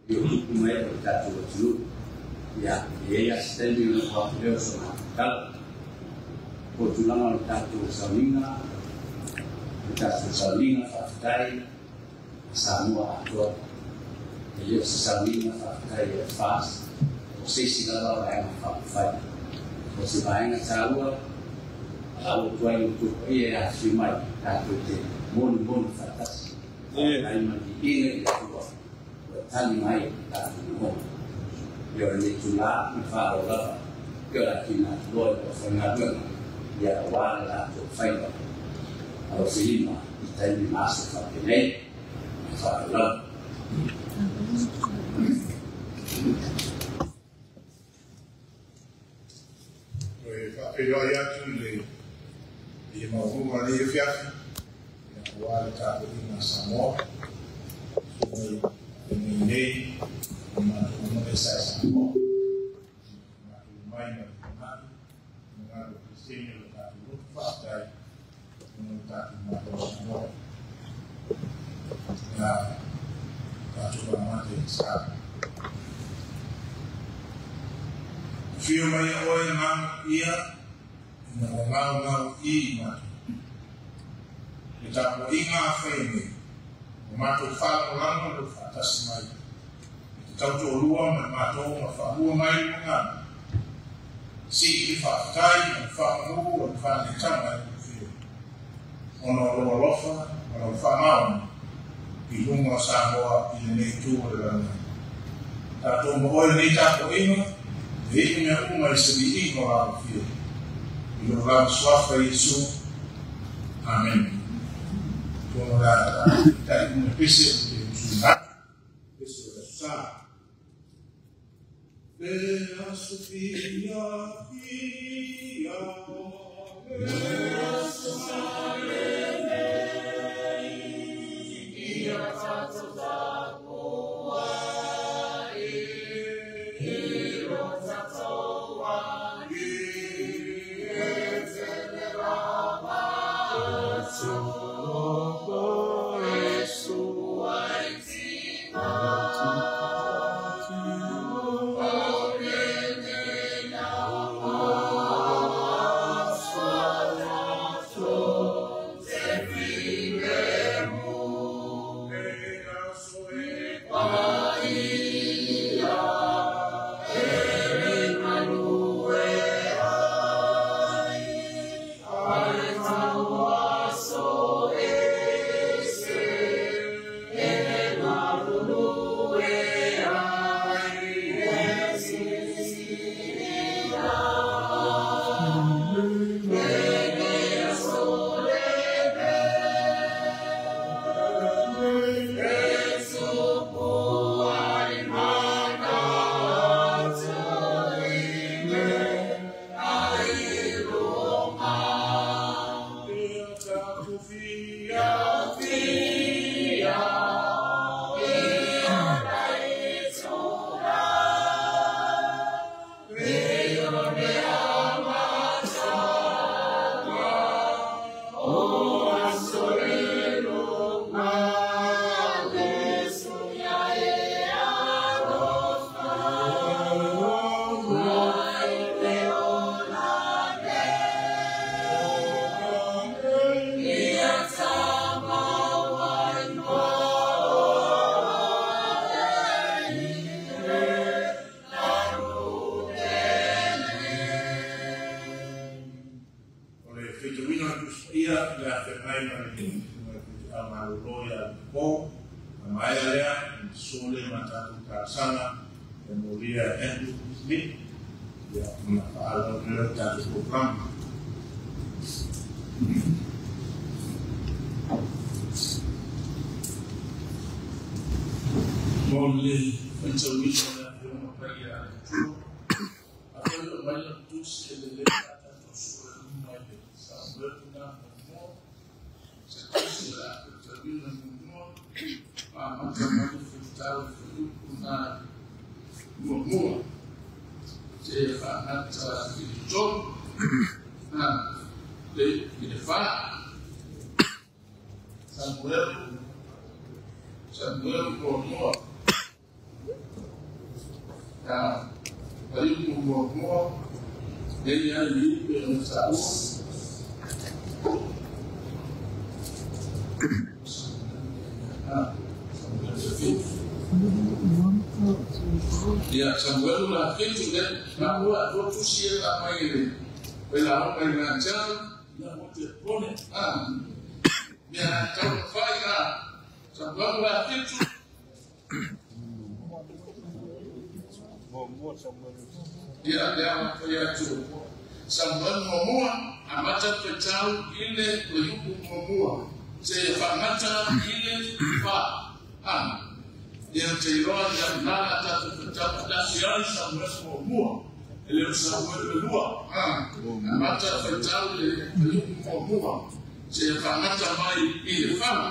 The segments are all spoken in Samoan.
I o tupu mai o le tatou atunuu. Ia, e i ai lava se taimi ona oo atu lea o se matou tala. O le tulaga o le tatou sauniga, o le tatou sauniga faafetai a Samoa atoa. E le o se sauniga faafetai a le FAST po o se isi lava vaega faaupufai. O se vaega taua a lau atu ai i lo outou paia e afifio mai tatou te molimoli faatasi. Faafetai ma le viiga i le Atua ua tali mai i tatou manaoga. Ia o lenei itula ma le faaaloalo lava, ia o le a tuuina atu loa i le aufaigaluega ia aua le latou faiva alofilima i taimi ma aso faapenei. Ma le faaaloalo lava. Toe faafeiloai atu i le paia maualuga o lenei afiafi, aua le tapuaiga a Samoa, susuga i lenei nei, o le matou uma lea sa i Samoa, matou mai ma le manatu, finagalo o Peresetene o le tatou lotu faafetai ona o le tatou Malo o Samoa. Ia tatou amata i le sa. Afio mai oe Agaga Paia ina ua gaugau i i matou. Le tapuaiga a faia nei, ua matou faalagolago i lou faatasi mai i te tautoalua ma le matou ma faalua mai le luaga. Sii le faafetai ma le faamanu o le faanetaga i lou afio, ona o lou alofa ma lau faamaoni i luga o Samoa i lenei itu o le lalolagi. Tatou ma oe lenei tapuaiga, e iu mea uma i se viiga o lau afio. I lou lava suafa Iesu. Amene. Atonu o le a taitai uma i pese o te tuuina atu, pese o le Aso Sa. Le aso fiafia, le aso sa lenei, ia tatou tapuai i lo tatou Alii, e tele lava atu e sua i tina. O lenei aso tatou te filemu. Le aso e paia e galue ai, ae tau aso ese e galulue ai e silasila. Lenei aso lenei, e tupu ai manatu i mea i luma. Ia tatou fiafia i ona itula, e o mea matala o aso i luma, le suia e alofa mai le ola nei. Ia tamau ai ma ola e O le faitauina o le Tusi Paia i le afea mai ma le Susuga i le Faifeau Malolo ia Alepo, a maea lea, ona sosoo lea ma tatou talosaga e molia e Andrew Smith, ia, ona faaauau lea o le tatou programa. Mo le faitauina o le Afioga Paia a le Atua, afai o aumai lau tusi e lelei pe a tatou sue uma i le Samuelu na muamua, se tusi o le a faitauina muamua, ma amata mai le fuaitau i le fuaiupu na muamua seia faagata i le tolu, i le fa. Samuelu, Samuelu muamua. Faiupu muamua e ia i upu e ona taua. Ia Samuelu la fitu le na ua tua tusi e la mai le pe la o mai ngā tau ia mo te pone a mea tau whai a Samuelu la fitu ia lea whai atu Samuelu muamua amata petau ile le yupu muamua se whamata ile wha a ia te iloa ia nala tatu petau la siai Samuelu muamua ele o Samuelu lua amata petau le yupu muamua se whamata mai i le whama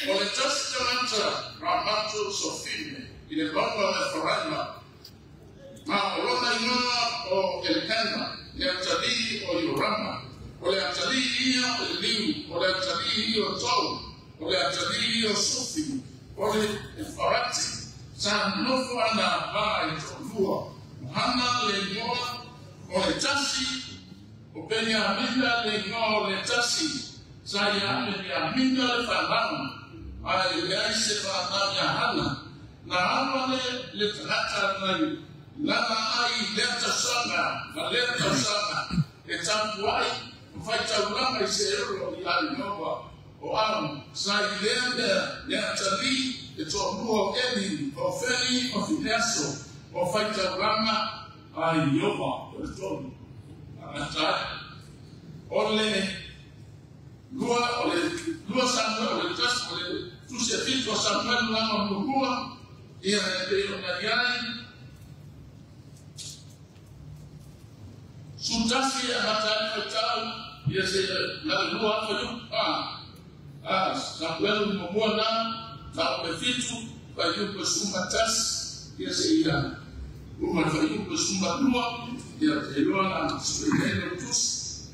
o le tasi tagata Ramatu Sofime i le maunga o Eferaima ma o lona igoa o Elikana le atalii o Iorama o le atalii ia o Eliu o le atalii ia o Tou o le atalii ia o Sufi o le Efarati sa nofo ana ma e toalua o Hana le igoa o le tasi o Peniamina le igoa o le tasi sa ia Peniamina le fanau a e leai se fanau ia Hana na awa le tagata nai lana ai lea tausaga ma lea tausaga e tapuai ma faitaulaga i se ero i a Iowa o Amo sa i lea mea le atalii e toalua o Eli o Feni o Fineaso o faitaulaga a Iowa o le tolu agata ai o le lua o le lua Samuel o le tasi o le tusi e fitu o Samuelu lama muamua ia e pei ona iai Sutasi e amata ai faitau ia se na le lua afa iu a Samuelu muamua na tau le fitu faiupu e sumatasi ia se ia uma le faiupu e sumalua ia te iloa na suiai le tusi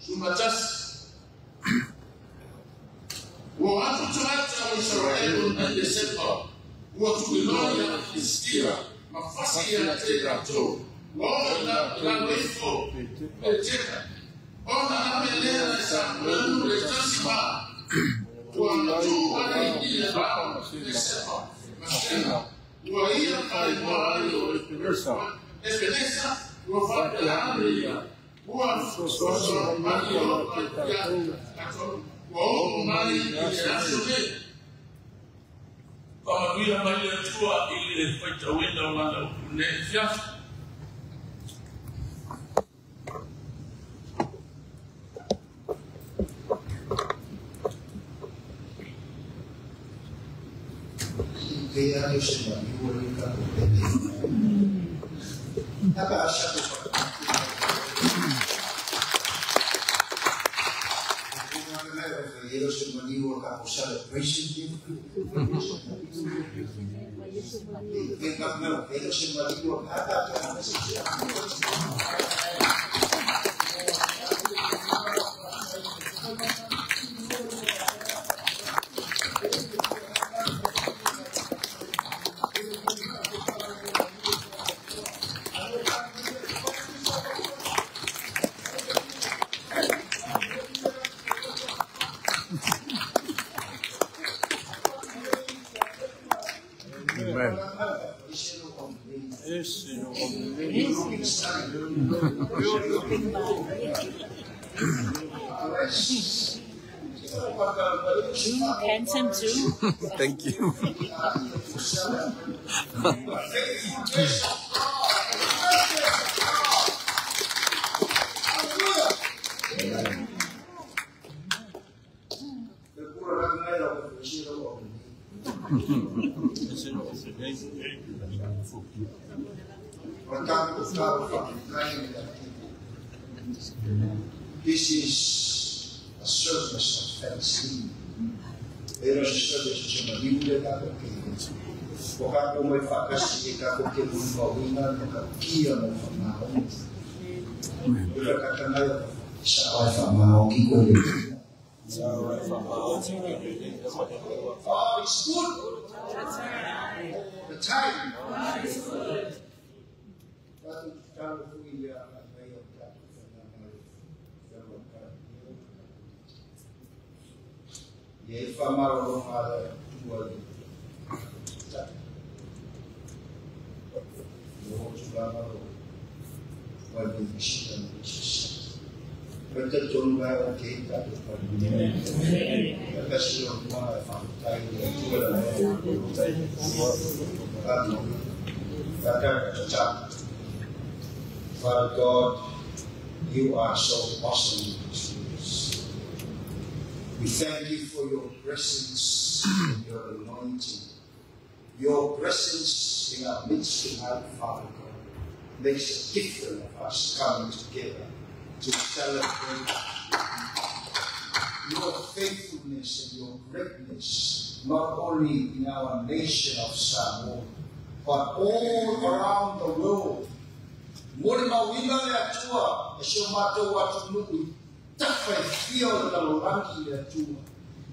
sumatasi ua atu tagata o Israelu nai Iesepa ua tuiloa ia Filistia ma fasi ia te latou ua oo i lalo ifo Peteka ona ame lea e Samuelu le tasi ma ua tuu ai i le vao Iesepa ma Sena ua ia faaigoa ai o Epenesa ua faapea ane ia ua sosoa mai Iowa ia tatou ua oo mai i le aso nei. Faamanuia mai le Atua i le faitauina o lana upu nei afiafi. Celebration. Amen. You handsome too. Thank you. This is a service of thanksgiving. Era service sa maliw na kako ke. O kako mai whakasi e kako ke munga winga no ka kia mo whamao. Ura kakangai sa ai whamao ki koe le. God is good. The time. Father God, you are so awesome and mysterious. We thank you for your presence and your anointing. Your presence in our midst tonight, Father God, makes a difference of us coming together to celebrate your faithfulness and your greatness, not only in our nation of Samoa, but all around the world. Mori mauina le Atua, e si o mātou atunuu, tafa e fia o le lalolagi le Atua.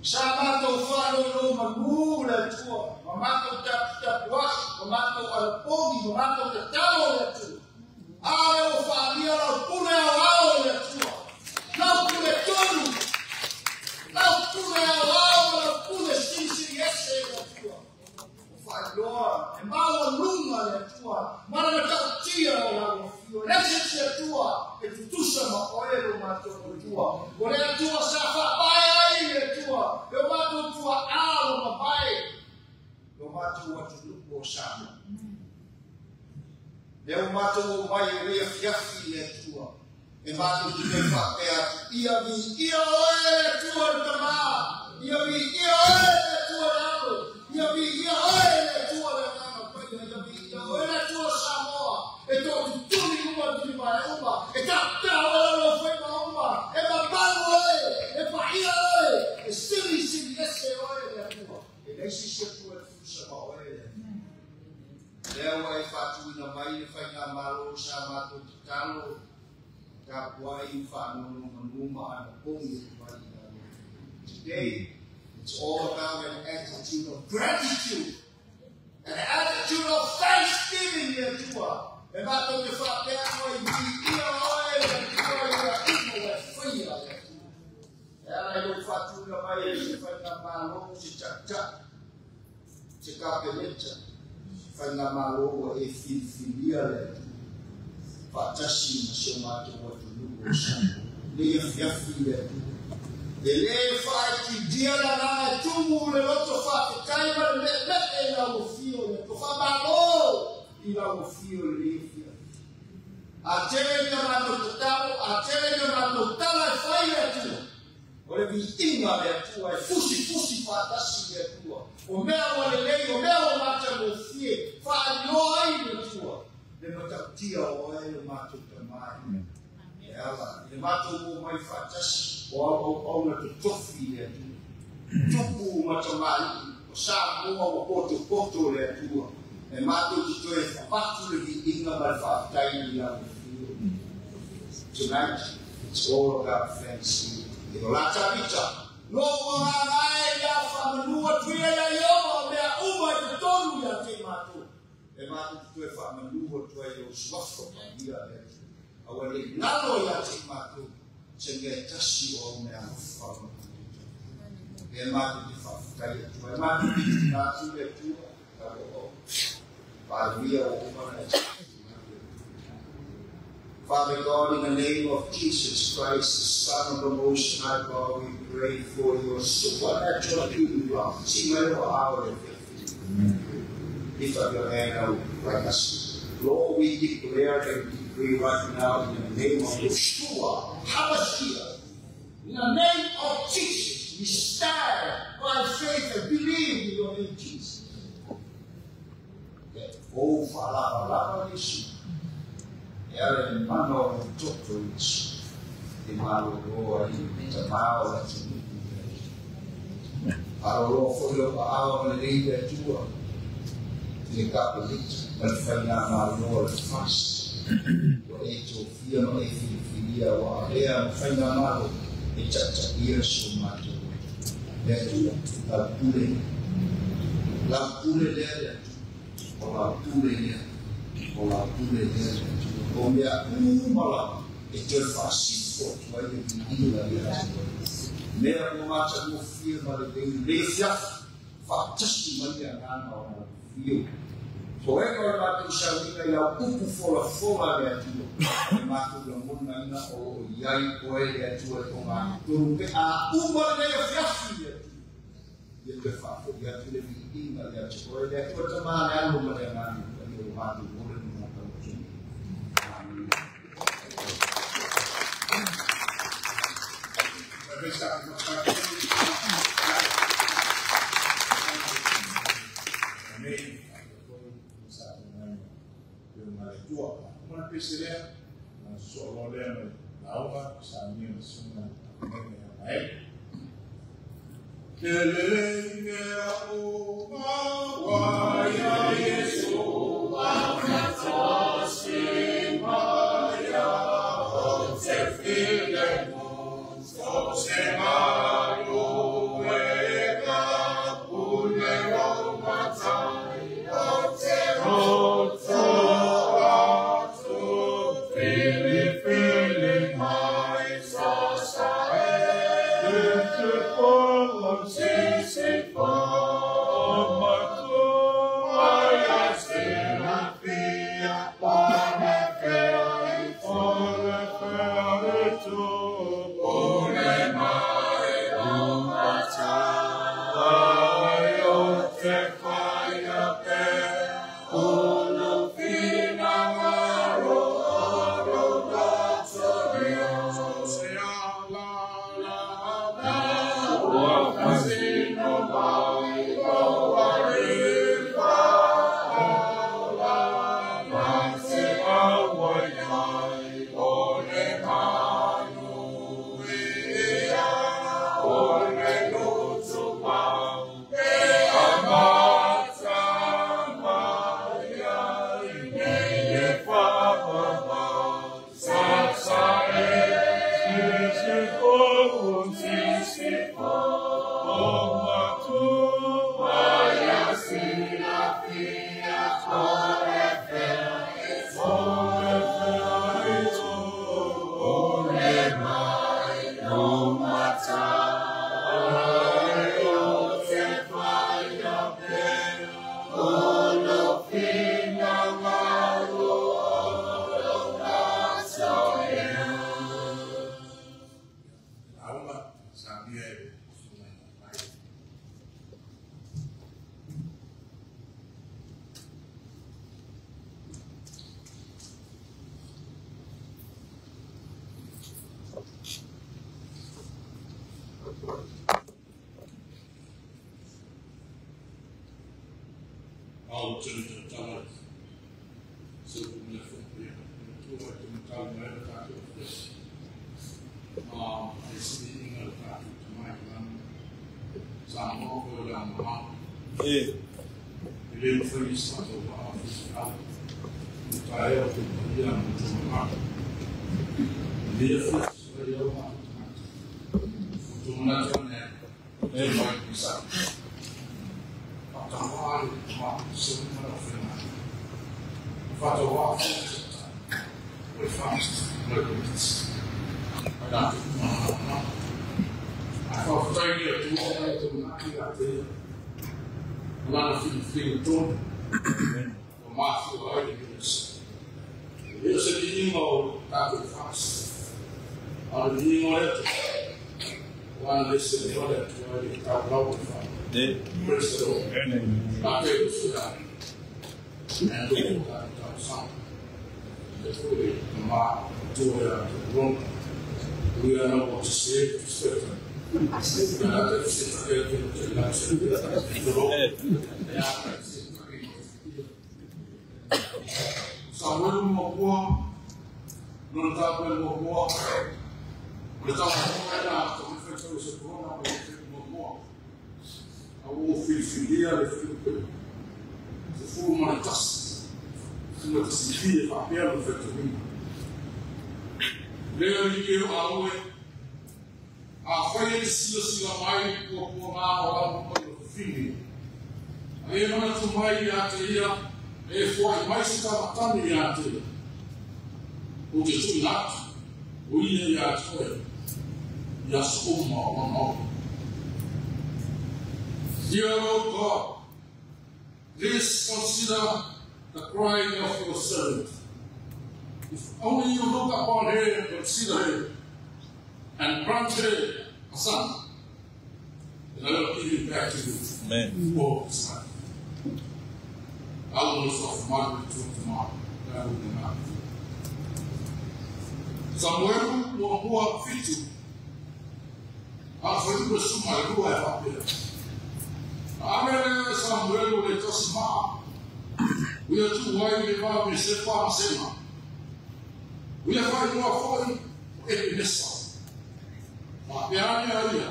Sa mātou whanono manu le Atua, ma mātou tapuasi, ma mātou alapogi, ma mātou tatalo le Atua. Ale o whaalia lau pune au ao le Atua. Lau pune tonu, lau pune au ao, lau pune sinisini ese le Atua. O whaeloa, e maua lunga le Atua, mana na tautia o lau afio. Lese te Atua, e tutusa ma oe lo mātou Atua. O le Atua sa whaapae ai le Atua, e o mātou tua alo mapae, lo mātou atunuku o Samoa. Le o mātou o mai e lea fiafi le Atua, e mātou ki te whapea, ia vi ia oe le Atua le tamā, ia vi ia oe le Atua le alo, ia vi ia oe le Atua le nganga paia, ia vi ia oe le Atua Samoa, e tō tutuli uma tuli mai uma, e tātau e lalo whaima uma, e mapalu oe, e paia oe, e sili sili ese oe le Atua, e leisi se Atua e fusa ma oe le Atua. Lea ua e whātuina mai le whainga malo sa mātou tatalo, ka puai whānono manuma ana pongi e mai i nā. Today, it's all about an attitude of gratitude, an attitude of thanksgiving le Atua. E mātou te whāpea koe i ia oe le Atua i a imo e whaia le Atua. E ala i o whātuina mai e se whainga malo se tata, se kapeneta, whainga malo ua e whiriwhiria le Atua. Whātasi ma se o mātou atunuku o Samoa. Le fiafi le Atua. E le whaetidia la ngā e tumu le loto whātetai ma le mele i lau fio le Atua. Whamalo i lau fio le le fiafi. A tere mea mātou tatalo, a tere mea mātou tala e whai le Atua. O le viinga le Atua, e fusi fusi whātasi le Atua. O mea ua lelei, o mea ua mātou mo fie, whaaloa ai le Atua. Le matautia o oe le mātou tamai. E ala, le mātou mō mai whātasi, o au na te tofi le Atua. Tupu matamai, o Samoa o poto poto le Atua. E mātou te toe whapatu le viinga ma le whaatai i lau fio. Tonight, it's all about thanksgiving. E o la tapita, no ngā ngai ia whamanua tuia ia ioa mea uma i te tonu ia te mātou. E mātou te toe whamanua tua i o suafa pa ia le Atua. Aua le ngalo ia te mātou, se mea tasi o au mea whamanua. E mātou te whawhitai atua, e mātou te atu le Atua, ka o Paria o umana e te. Father God, in the name of Jesus Christ, the Son of the Most High God, we pray for your supernatural healing love. Lift up your hand now, like us. Lord, we declare and decree right now in the name of Yeshua HaMashiach. In the name of Jesus, we stand by faith and believe in your name, Jesus. Oh, falava, Yesu. E ala le mana o le toto Yesu. E malolo ai te mao la tunuku. Alolo foi lo paao ma le lei le Atua. Le kapelita, ma le whainga malo le fasi. Ua e tō fia ma e whiriwhiria wa alea ma whainga malo. E tataia so mātou le Atua, lau pule. Lau pule lea le Atua, o lau pule lea, o lau pule lea le Atua. O mea uma lava e toe faasifo atu ai le viiga ia te oe. Mea ua matagofie ma lelei le fiafi, faatasi mai le agaga o lau afio. Toega o le matou sauniga i lau upu folafola le Atua, e matou lagonaina o loo i ai oe le Atua e ogatotonu pe a uma lenei afiafi le Atua. Ia toe faafoi atu le viiga ia te oe le Atua Tama le Alo ma le Agaga Paia ua matou ola i le matau atu nei. Amene. te sila mai pua ngā o lau mai o whini. A e mana tu mai ia te ia, e fuai mai se tamatani ia te ia. O te tui natu, o ia ia te oe, ia soma o lana oe. Dear Lord God, please consider the crying of your servant. If only you look upon her and consider her, and grant her a son, then I will give him back to you. Amen. For his life. I will also my return tomorrow. That will be not. Samuel mua fitu. A foi suma lua e papea. Amele Samuel le tosma. Uia tu wai le va me se fa sema. Uia fai mua foi e nessa. Papea ni aia.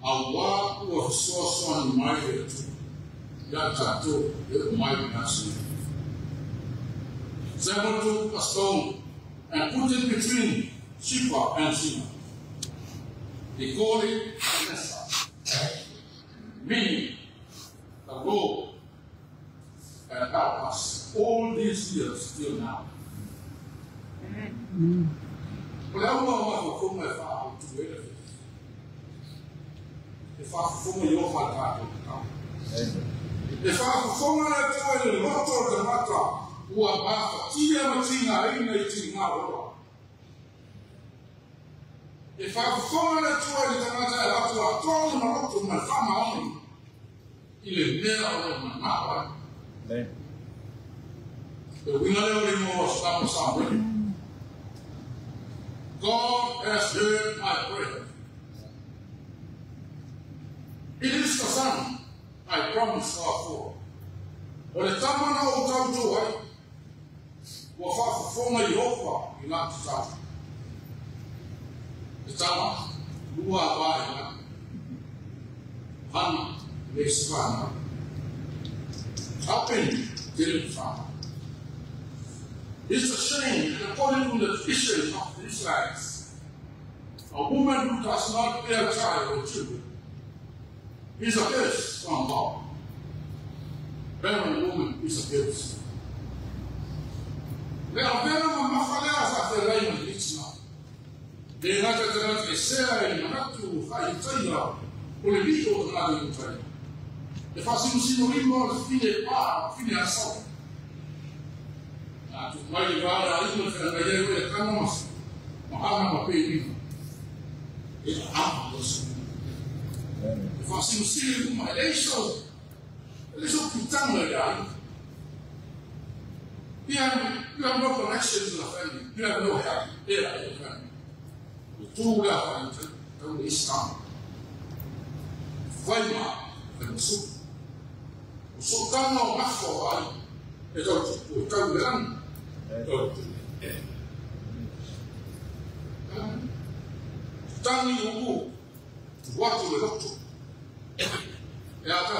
A wa ua soa ni mai e tu. Ia tatou e mai nasi. Samuel took a stone and put it between Shipha and Sina. He called it Nessa, meaning the Lord and help us all these years till now. Ua mafatia matinga ina i tinga roa. E whakafonga le tua i le tangata e watu a tolu na roto mai whama oni. I le mea o le manawa. E winga leo le moa sama Samuel. God has heard my prayer. It is the son I promised our for. O le tamana o tautu ai. Ua whakafonga i opa i ngā te tau. Te tama, lua wā i ngā. Hana, le sivana. Tapeni, te le whana. It's a shame that according to the tradition of the Israelites, a woman who does not bear a child or children is a curse from God. Barren woman is a curse. Le avera ma mafalea sa te lai ma litina. Le ngata tangata e sea e manatu whai taia o le lito o tangata i tai. Le whasimusino lima o le fine pā, fine asau. Nā tu mai le wāra a ina whangai ai o le kanamas, mahana ma pe lima. E ama o su. Le whasimusino lima e leisau pitanga e ai. You have no connection to the family. You have no help there in the family. The two left and the Islam. Faima and so. So kano mafo ai e tau tau leang. Tangi uku watu le lotu. E ata.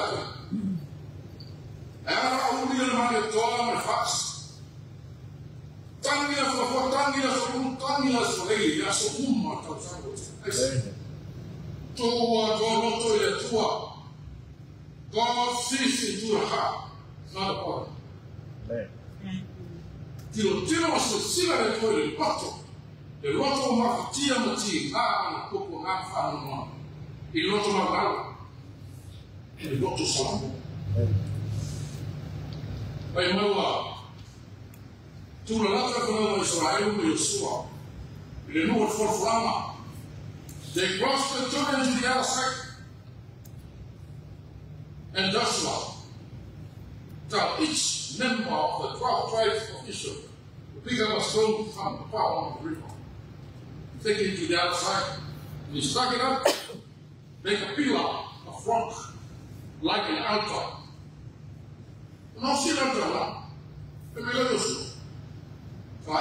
E ara uli le mane toa me fas. Tangi na fo tangi na so tangi na so lei ya so umma tau sango. Tua to loto ile tua. God sees into the heart, not the body. Tiro tiro so sila le tua le loto. Le loto mafatia mati ngā na koko ngā whānu noa. I loto na rau. Le loto salamo. Pai maua. Tula lata kono Israel me Yosua. Le nuo forflama. They crossed the Jordan to the other side. And Joshua tell each member of the 12 tribes of Israel to pick up a stone from the power of the river. Take it to the other side. And he stuck it up, make a pillar of rock like an altar. No si l'altar là. In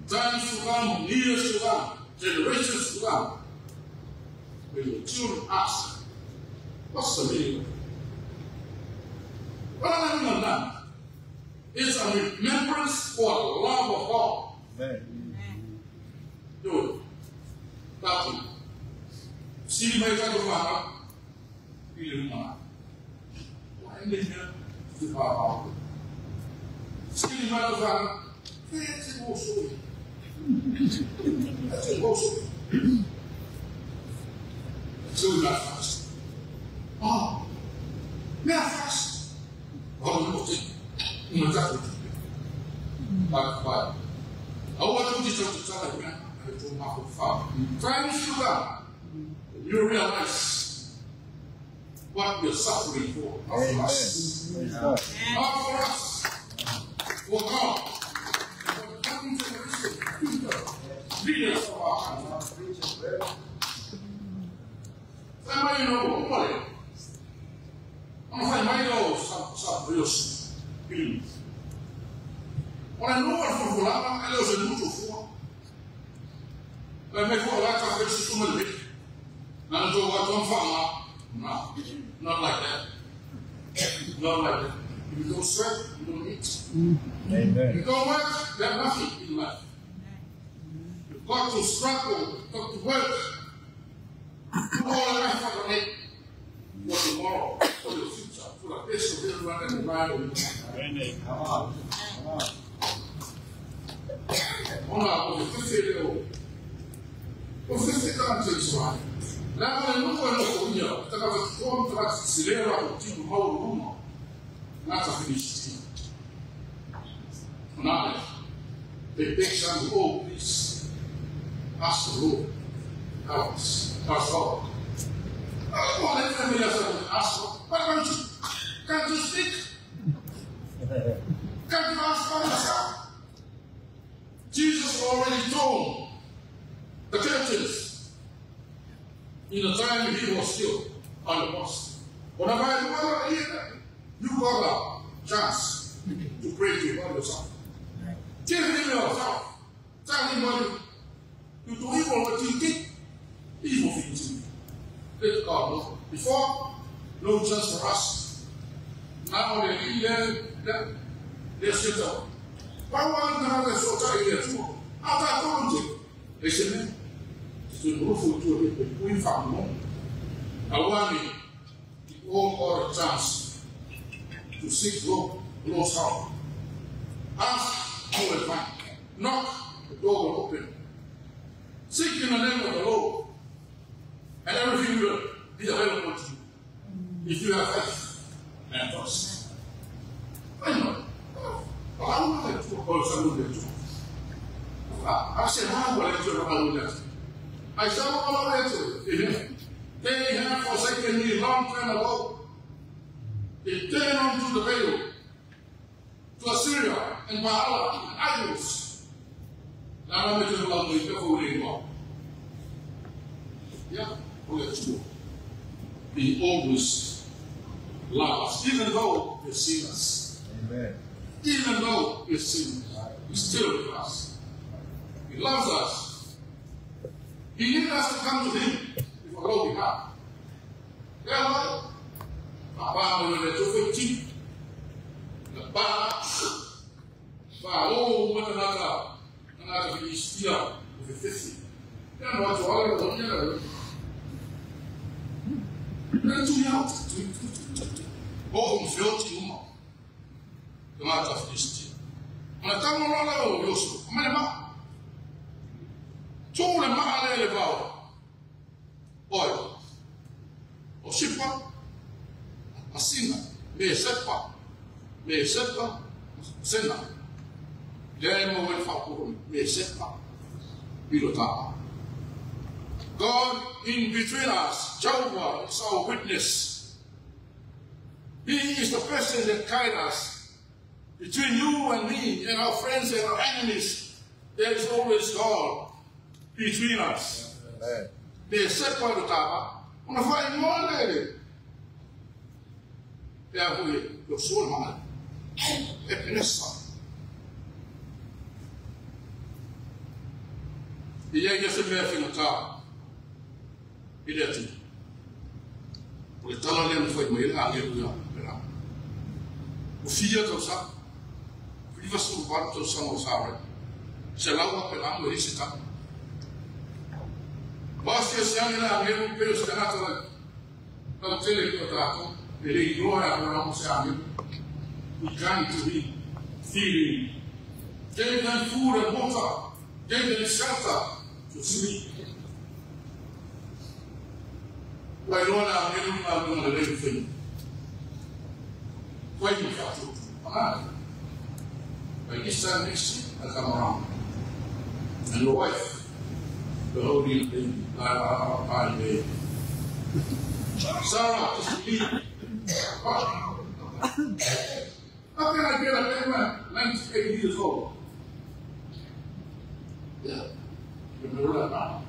times to come, years to come, generations to come, when your children ask, what's the meaning of it? What am I doing? It's a remembrance for the love of God. Amen. Do it. That's Sili mai tatou whanau i le lumana. Ua ene mea te whāwhā. Sili mai tatou whanau, e te moso i. E te moso i. So we got fast. Oh, mea fast. Oh, no te. Uma tatou tupe. Pai. Aua tu te tau te tala i mea, e tō mako whā. Times to come, you realize what we're suffering for. Not for us. Not for us. For God. For the coming generation, future leaders of our country. Mai no, mole. Ona fai mai o sa Dios. Ona no al fulana, ele o se mucho fua. La me fua la ka fe su me. Na to wa to fa na. Not like that. Not like that. If you don't sweat, you don't eat. Amen. If you don't work, you have nothing in life. You've got to struggle, you've got to work. Put all the effort on it for tomorrow, for the future, for the best of everyone and the right of you. Come on. Come on. Ona o te whiwhi reo. O whiwhi tāna te Israel. Nā mane nungo e noko ia, taka whakatoa taka sirera o tipu mauru ruma. Ngā ta Filistia. Ona le, they beg some, oh please, ask the Lord, help us, ask God. Ask God, why don't you? Can't you speak? Can't you ask for yourself? Jesus already told the churches in the time he was still on the cross. You got a chance to pray to God yourself. Give him yourself. Tell him what you do evil, what you did. Evil things. Let God know. Before, no chance for us. Now they sit up. We all got a chance to seek Lord's help. Ask, you will find. Knock, the door will open. Seek in the name of the Lord, and everything will be available to you if you have faith and trust. I know. They have forsaken me long time ago. They turned unto the Baal, to Assyria and Baal and idols. Yeah, he always loves us, even though he sees us. Amen. Even though he sins, he's still with us. He loves us. He needs us to come to him with a lowly heart. God in between us, Jehovah is our witness. He is the person that guides us. Between you and me and our friends and our enemies, there is always God between us. Amen. siangi la angelu pe o se tagata la tau tele ki o tātou, e le iloa e Abraham se angelu. He came to him, feeding. Gave them food and water, gave them shelter to sleep. Wai loa la angelu ngā lunga le lei whai. Whai mo whātu. By this time next year, I'll come around. And your wife, the holy lady, Sarah, just leave. How can I get a man 98 years old? Yeah. Remember that now.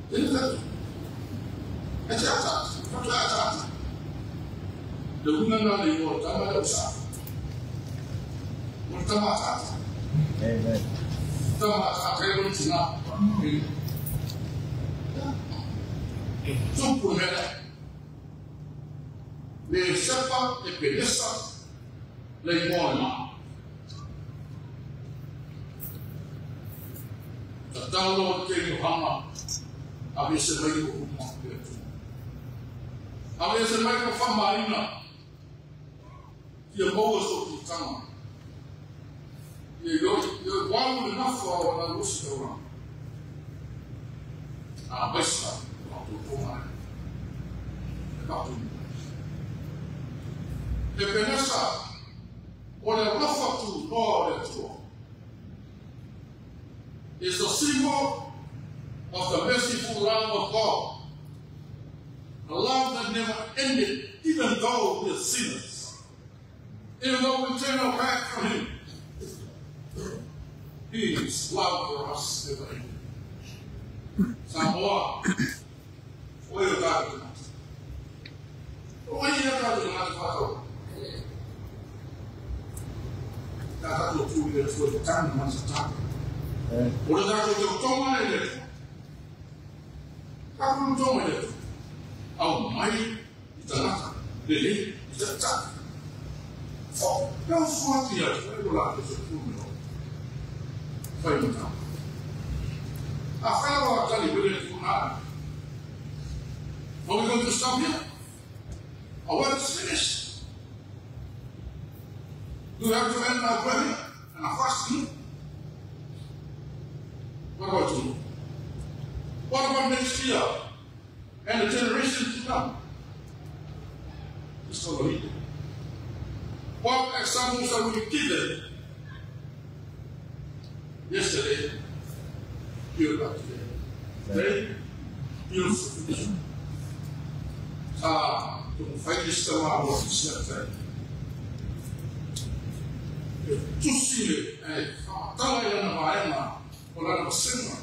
Then that. The woman on the world, Amen. Le sepa e pelesa le moana. Tatalo te hanga a me se mai o kuma te atu. A me se mai ko whamarina kia maua so ki tanga. Ia yo wamu le nafua o na lusi te ora. A maisa o tō tōnga e ka tū. Te penesa o le rafa tu noa o le atua is the symbol of the merciful love of God. A love that never ended, even though we are sinners. Even though we turn our back from Him, His love for us never ended. Samoa, o ia tātou mata. O ia tātou mata whātau. Tā tātou tū i le tua te tāna mana tātou. O le tātou te tonga e le tua. Tātou tonga e le tua. Au mai i tangata, le le i tata. Fo, peo fuati atu, e o lātou se tū me o. Whai matau. A whai wa tali wele tū nā. Are we going to stop here? Our work is finished. Do we have to end our prayer and our fasting? What about you? What about next year and the generations to come? It's not a. What examples are we given yesterday, here about today? Today, beautiful condition. Ah, to find this tama o te. Tusi e tala ia na vaenga o lana vasenga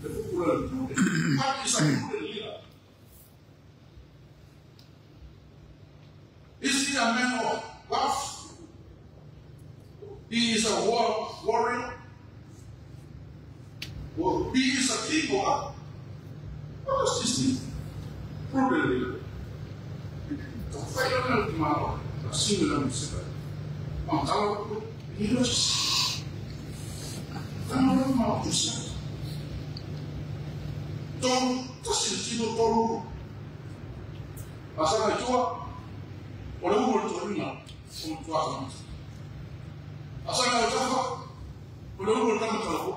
le pupula le pule. What is a pule leader? Is he a man of wealth? He is a war warrior? Well, he is a king or what does this mean? Prudent leader. Tawhai lana malo, la singa lana seka. Mantala, he was Tolu, tasi le tino tolu. Asanga i tua, o le uo le toringa, o matua kamata. Asanga i tafa, o le uo le tamata lako.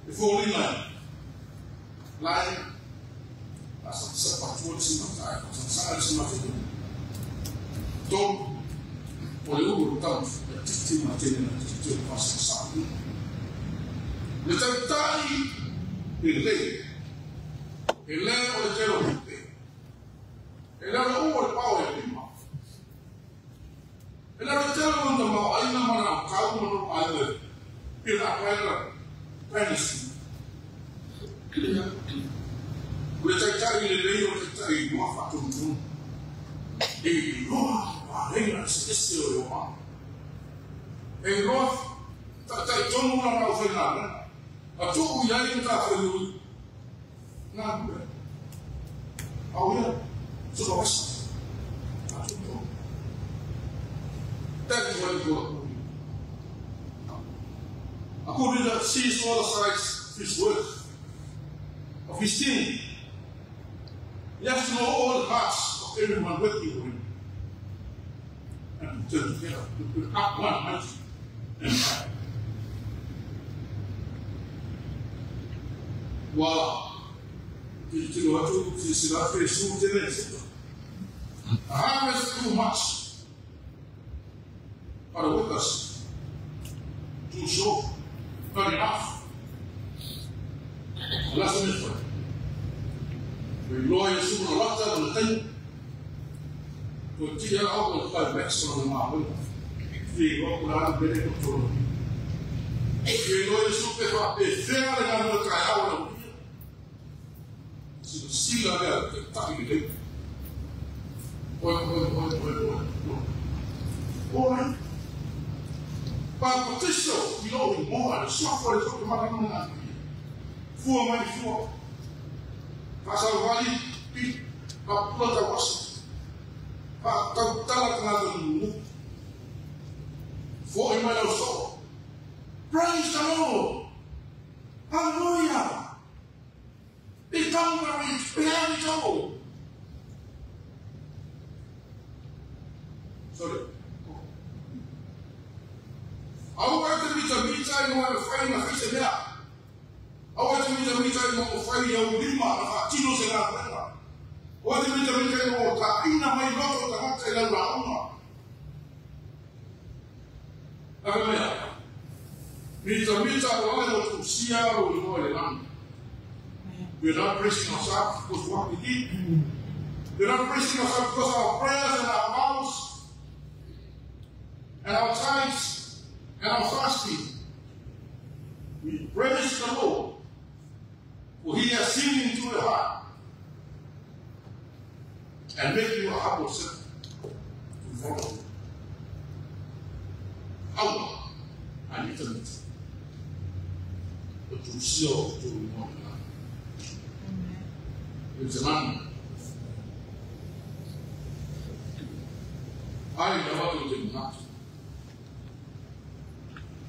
E fōlinga i, lai, asa sa patua timata, asa sa timata tonu. Tolu, o le uo le tamata, e titi matene na titi o pasa sa. Le taitai, e lei, e le o le tero te, e le o le pau e lima. E le o tero o te mau aina mana kau mana ai le, e la paera, penisi. O le taitai le lei o le taitai noa whatunutunu. E loa, a reina se ese o le o maa. E loa, taitai tonu na rau whainga. A tuu iai ni tā whai ngā kura. Au ia, suka wasa. A tuu tō. That is what you go. According to sees all the sides, his work. of his team. He has to know all the parts of everyone working for him. And to turn together, to put up one mighty empire. Wow. The harvest too much, but the workers too short, not enough. Last minute. We lawyers soon a lot of the thing. To tear out the 5 x on the marble. We go out of the control. We lawyers soon pay fair and another try. Sila le taki le. Oi oi oi oi oi. Oi. Pa petiso i lo i moa le sofa le sofa maka nunga. Fua mai fua. Pasa wali pi pa pula ta wasa. Pa tau tala kana nu. Fo i mai lau so. Praise the Lord. Hallelujah. Become Sorry. Au ai te mita mita i moa e whai na whise mea. Au ai te mita mita i moa whai i au lima na whaatino se ngā whenga. Au ai te mita mita i moa ta ina mai loto ta mata i lau launga. Ave mea. Mita mita o ale o tusia o i moa le lani. We're not praising ourselves because what we did. We're not praising ourselves because our prayers and our vows and our tithes and our fasting. We praise the Lord, for He has seen into your heart and make you a humble servant to follow Him. Our and eternity. But to serve to reward. It's an honor. I never did not.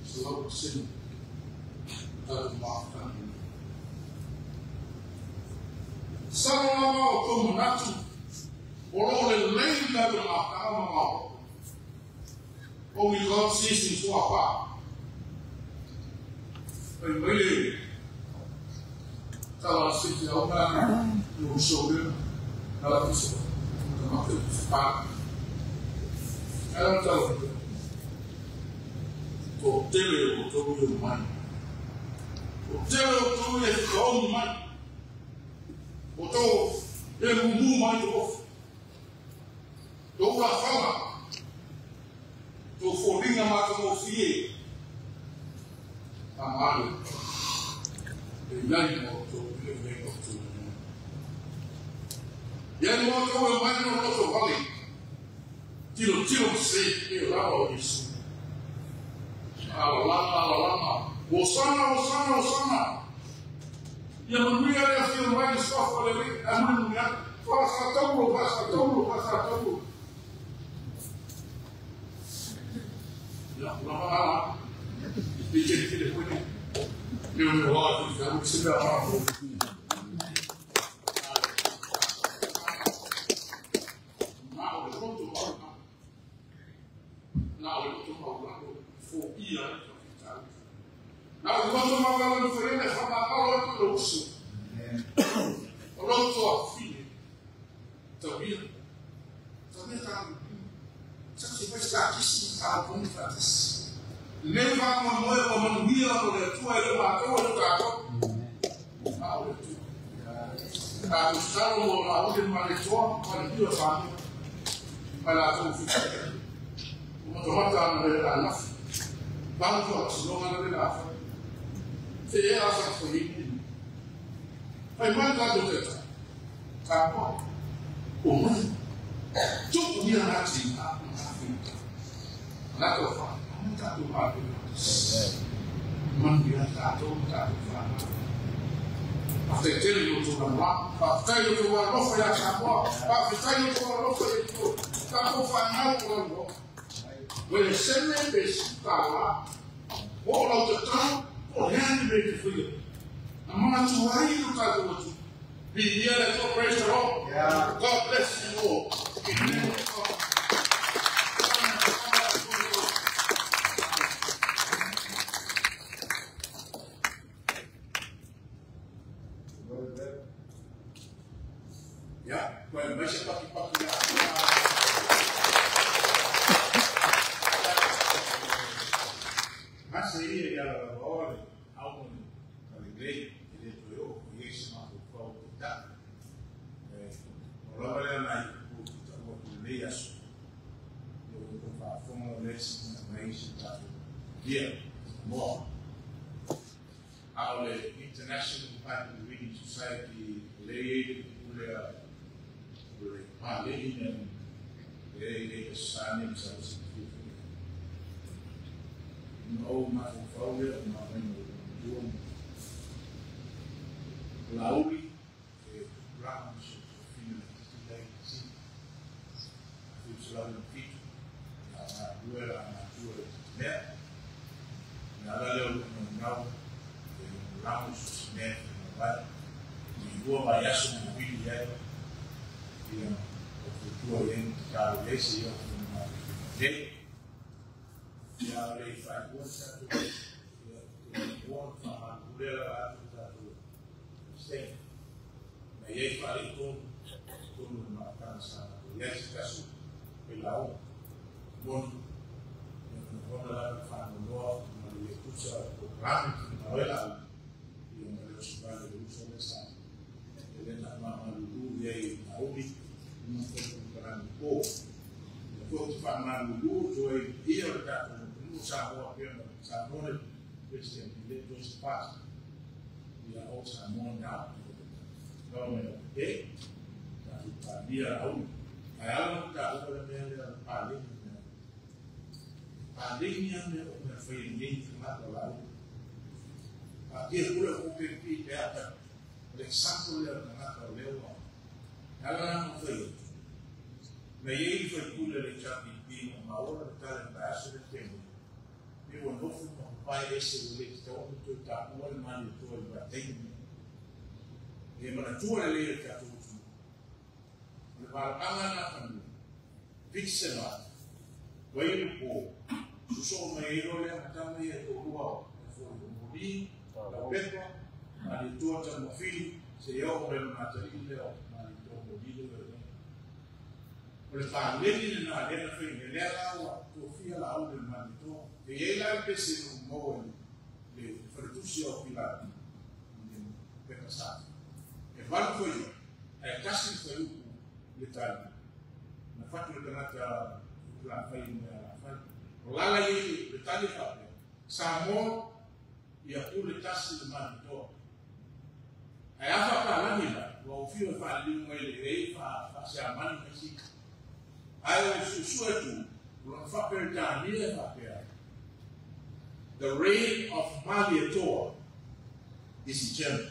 So I was sin that laughed at me. Salama o manatu. O le lei la la. Only God sees into our heart. And really, tala siti au na no shoulder ala piso na pa ala tala to tele o to yo mai o tele o to e ko mai o to e mu mai to to la fama to folinga ma to fie amalo e yai mo to le le to yai mo to e mai no to vale tiro tiro se e la o isso ala ala ala osana osana osana ia manuia le afio mai sofa le anuia faça taulo faça taulo faça taulo ya la la dice que le pone eu me gosto eu se me Be here, let's all praise the Lord. Yeah. God bless you all. In the name of Yeah, well, Our International Bible Reading Society The reign of Malietoa is eternal.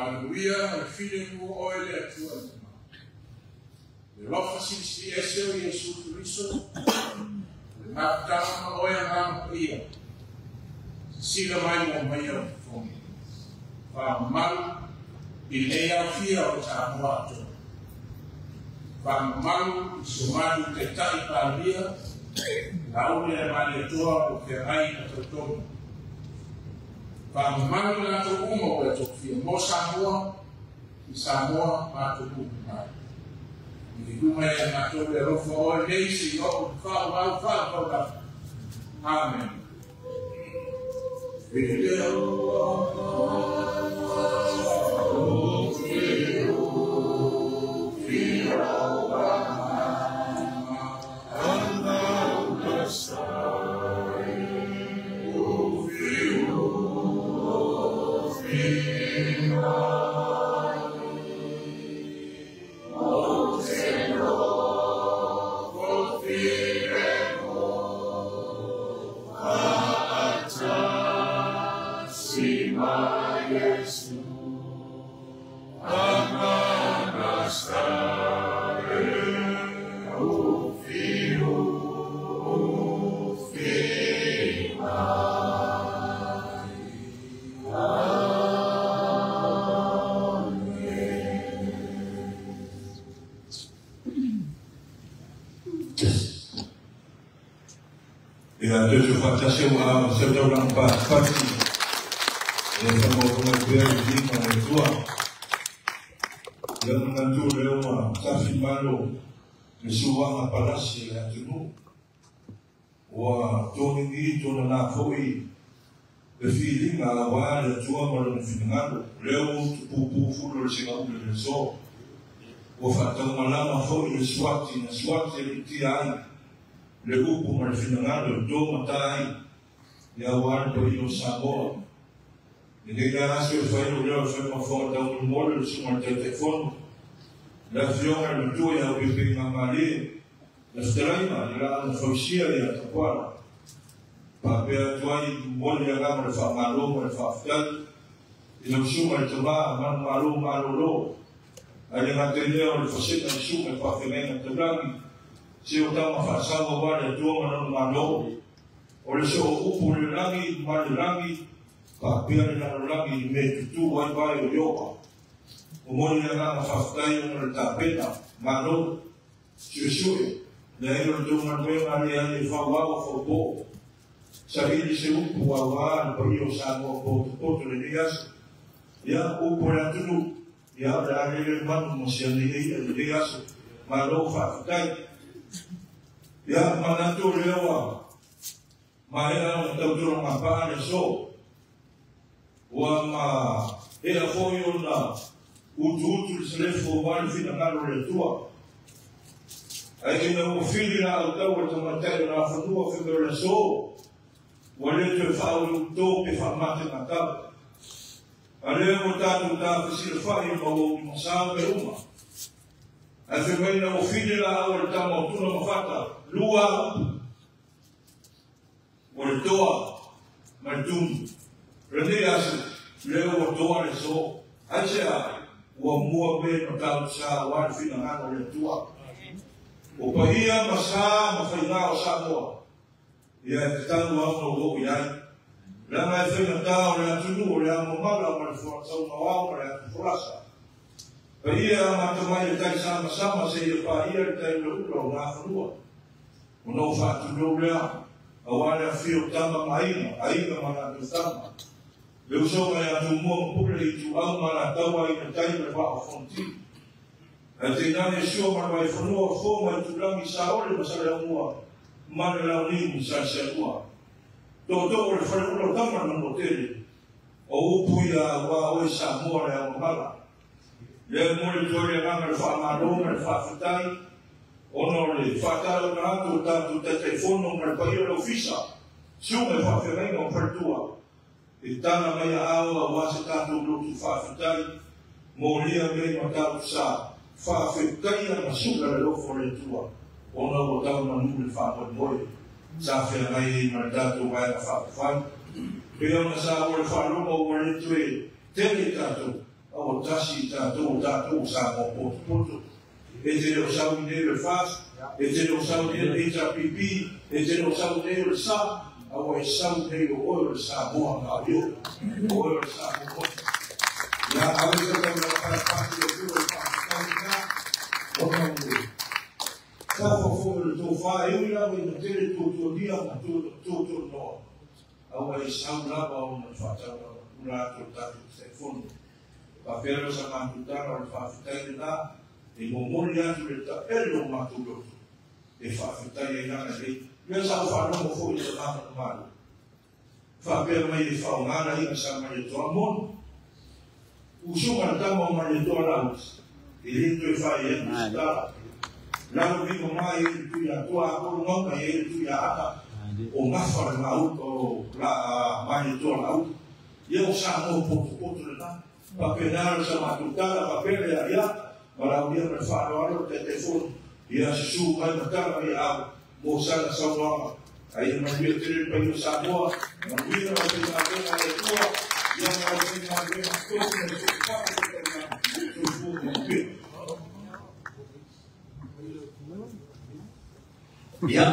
Hallelujah, ma le file mua oe le Atua i tama. Le lofa silisili ese o Iesu Keriso, le mafutaga ma oe Agaga Paia, sisila mai mo mai au fofogi. Faamamalu i lenei aofia o le Samoa atoa. Faamamalu i si o matou Taitai Palemia, Lauli le Malietoa o feagai ma tautoga. Faamamalu i latou uma ua e tofia mo Samoa, i Samoa ma atunuu mamao. I luma ia matou le alofa oe nei seia oo i le faavavau faavavau lava. Amen. Ia te whatase wa o se tauranga pātipati e whamaunga pea i lima o le tua. Ia manatu leo ma tafi malo le suaga palasi le atunuu. Ua tōgigi tōna nā foi le filiga auā le Atua ma lona finagalo. Lea ua utupupu fulu le segaule le aso. Ua faataumalama foi le suati na suati e lutia ai le upu ma le finagalo e tō matā ai ia auā le paia o Samoa. Lenei la aso e fai lou leo e fai ma fofoga taumolimoli le susuga i le Taitaifono, le afioga i le matua ia Aupepe Gamalie, le fetalaiga i le laau na fausia ia Tapuala. Faapea atu ai momoli le agaga o le faamalo ma le faafetai i lau susuga i le tama manumalo malolo, ae le gata i lea o le fasega i susuga i faafeagaiga taulagi, se o tama faasau aua le Atua ma lona Malo, o le soo upu o le lagi ma le lagi, faapea le lalolagi i le mea e tutū ai vae o Iopa. Momoli le agaga faafetai ona le tapena, malo, suesue, leai o le tou galuega leai e fauau faupoo. Saili se upu auā le paia o Samoa potopoto lenei aso. Ia, upu o le atunuu, ia o le a lele le manu ma si ana ia lenei aso. Malo faafetai. Ia, manatu o lea ua maea ona tautologa paa le aso. Ua maea foi ona utuutu le selefo aua le finagalo o le Atua. Ae ina ua fili la autau a le tamaitai o Nafanua fai mai o le aso, ua le toe faauluuluto pe faamategatau. A lea ua tatou tafesilafai ma ua ulimasā mea uma. Ae fai mai ina ua fili la au a le tama o Tuna ma Fata, lua upu, ua le toa ma le tumu. O lenei aso, lea ua toa le aso. Aisea? Ua mua me ma tautusa aua le finagalo o le Atua. O paia ma sa ma faiga o Samoa, ia e tatau lava ona ou oo i ai. Leaga e faigata o le atunuu o le ao mamala ma le taugaoao ma le atufolasa. Paia e amata mai le tai samasama seia paia le tai ulaula o Nafanua. Ona ou faatulou lea, aua le afio o tama ma aiga, aiga ma latou tama. Le usoga ia Tumua ma Pule, Ituau ma Alataua, Aiga Tai ma le Vaa o Fonoti. Ae tainane Sua ma le Vaifanua, Fo ma Itulagi, Saole ma Saleaumua, ma le Launiu ma Salesealua. Tootoo o le Faleula o Tama le Manuatele, o upu ia aua oe Samoa le ao mamala. Lea e momoli atu ai le agaga o le faamalo ma le faafetai ona o le faatalauna atu o tatou Taitaifono ma le paia o le Ofisa, Susuga i Faafeagaiga o Faletua, e tala mai aao aua se tatou lotu faafetai, molia mea i Matautu-sa, faafetaia ma sula le alofa o le Atua, ona ua tau manu le faamoemoe sa feagai ai ma le tatou Vaega Faaupufai. Pei ona sa ua le faalogo ua le toe tele tatou. Au tasi tātou tātou sa mo poto. E te reo sau i nei o le FAS, e te reo sau nei o le HRPP, e te reo sau nei o le SA, aua e sau nei o oe o le Samoa ngā io, o oe o le Samoa. Ia ave sa tau la whaipati o tua i whaakatau o ngā Sa whafo le tō wha e ui lawa i tere tō tō nia ma tō tō noa. Aua e sau lava o na whaatau ura atu tātou te fono. Whawhera sa ngā tūtara o le whawhitai nā, e mōmori atu le tapere o mātou loto. E whawhitai e ngana hei. Mea sa o whanongo fo i te ngā mālu. Whawhera mai e whao ngāna inga sa mai e toa mono. Usunga na tama o mai e toa lauti. E le toe whai e atu sitara. Lalo vima mai e le tui atoa akoro ngauka e le tui aka o ngawha le ngā uta o la mai e toa lauti. Ia o sa mo poto poto le nā. Papenara sa mātou tala, papere ia ia. Maraunia me whāno aro te te fono. Ia susu mai matara mai au. Mō sana saunoaga. Ai manuia tere pai o Samoa. Manuia o te ngā e tua. Ia ngā te ngā renga tōku me te whaka te ngā tōku me te. Ia,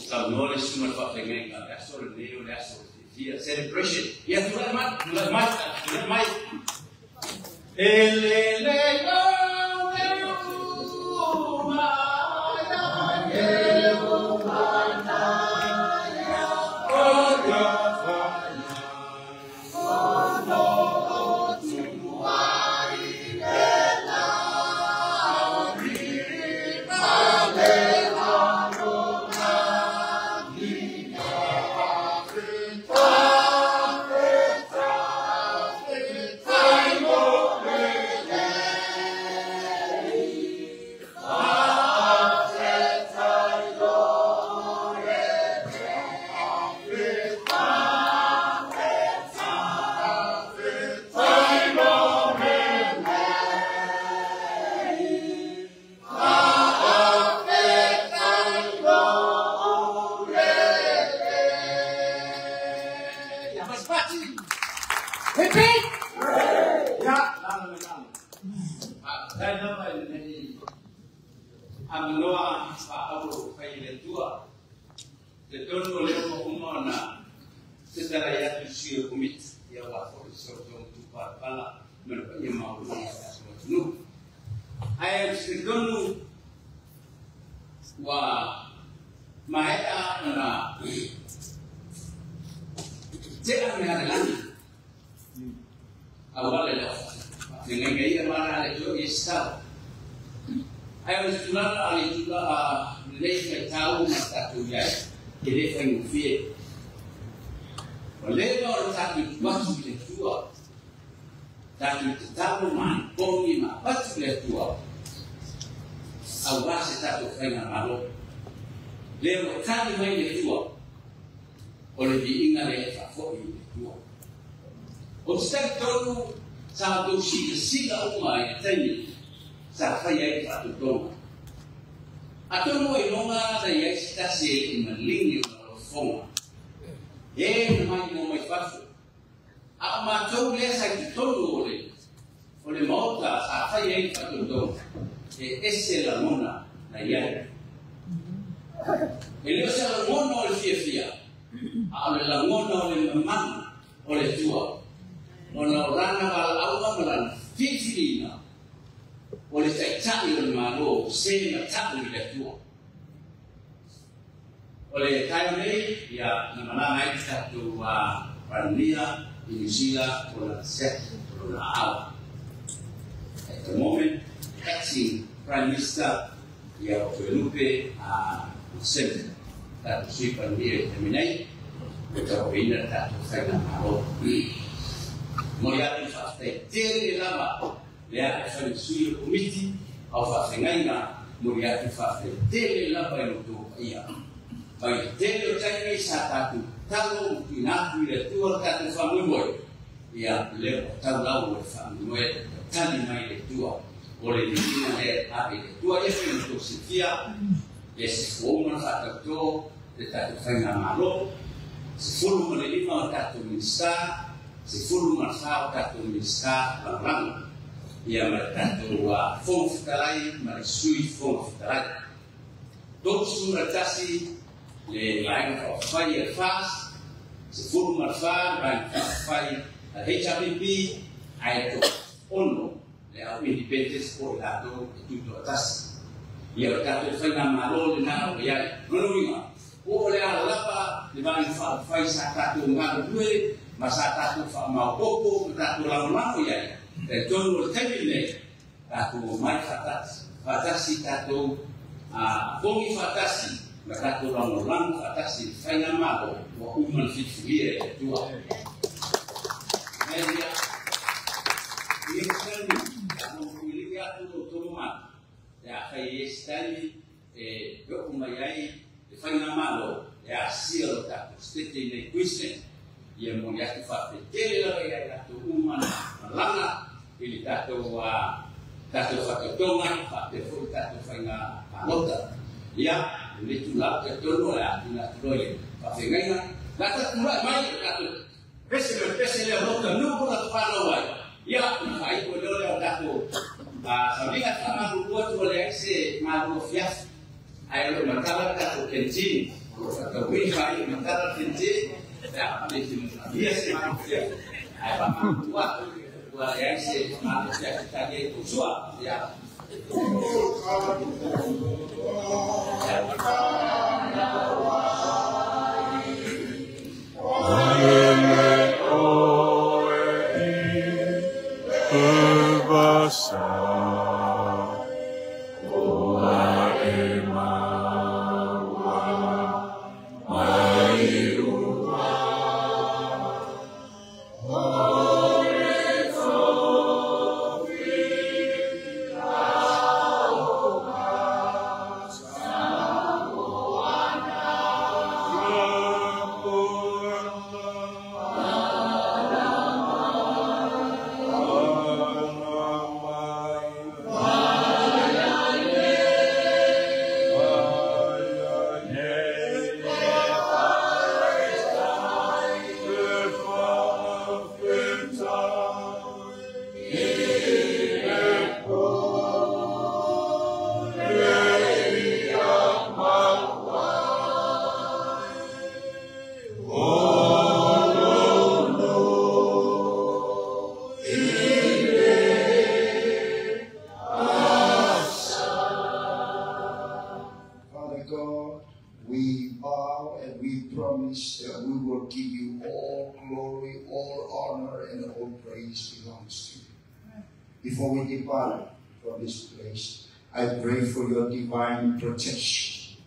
saunoa le susuga le faafeagaiga le aso lenei o le aso fiafia celebration. Ia tulai mai, tulai mai, tulai mai. E lele At the moment, acting Prime Minister ia o Tuilupe a Seme, tātou sui palemia i taimi nei, o tauaina tātou whainga malo. Mo ia atu whaafetai tele lava, lea e whare sui o komiti, au whaafengaiga, mo ia atu whaafetai tele lava e loto ia. Mai tele o taimi sa tātou talo ina atu i le tua tātou whamoemoe. Ia leo tau lau o le whamoemoe, tali mai le tua. O le nina le a i le tua e whae tō sifia, e se fuoma whaatauto, le tātou whainga malo, se fulu ma le lima o tātou minista, 14 o tatou Minisita Lagolago, ia ma le tatou Fofoga Fetalai ma le Sui Fofoga Fetalai. 31 le Vaega Faaupufai a le FAST, 14 le Vaega Faaupufai a le HRPP, ae 6 le au Independents po o i latou e tutoatasi. Ia o le tatou faigamalo lena ua i ai. Lona uiga, po o le a lava le Vaega Faaupufai sa tatou galulue ma sa tatou faamaopoopo ma tatou lagolago i ai, talitonu o le taimi lenei, tatou omai faatasi, tatou pogi faatasi ma tatou lagolago faatasi i le faigamalo ua uma ona filifilia e le Atua. Mea ia, i le taimi, tatou atu lo outou mamalu, e a fai i ai se taimi e oo mai ai le faigamalo e asia lo tatou sitete i nei Queensland, ia moli atu faafetele lava ia i latou uma na malaga i le tatou faatautoga faapea foi le tatou faiga palota. Ia, lenei tulaga talitonu o le a tuuina atu loa i le faafeagaiga. La ta tulai mai o tatou pese ma le pese lea o lo tanu o la whanau ai. Ia, na whaipo leo lea o tatou sauniga whamalulu atu o lea se malua fiafi. Ai o lo matala tatou canteen. O lo whakawini whai o matala canteen. Ia, ia se malua fiafi. Ai whamalulu atu. Ua lea se malua fiafi tali e tōsua. Ia. Before we depart from this place, I pray for your divine protection.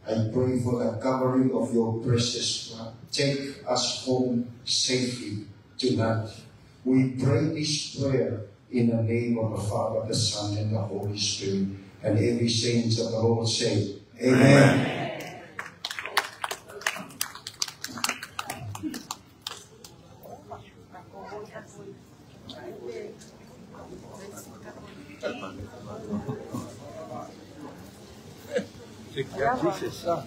I pray for the covering of your precious blood. Take us home safely tonight. We pray this prayer in the name of the Father, the Son, and the Holy Spirit. And every saint of the Lord say, Amen. C'est ça.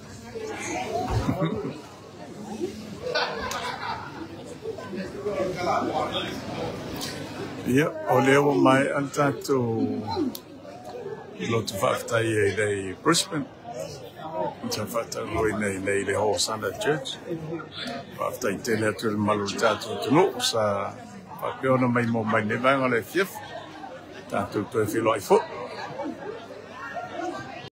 Ia, o lea ua mai a le tatou lotu faafetai ai nei i Brisbane. Sa faataunuuina i nei i le Hosanna Church. Faafetai tele atu i le mamalu o le tatou atunuu sa faapea ona maimoa mai nei vaega o le afiafi. Tatou toe feiloai foi.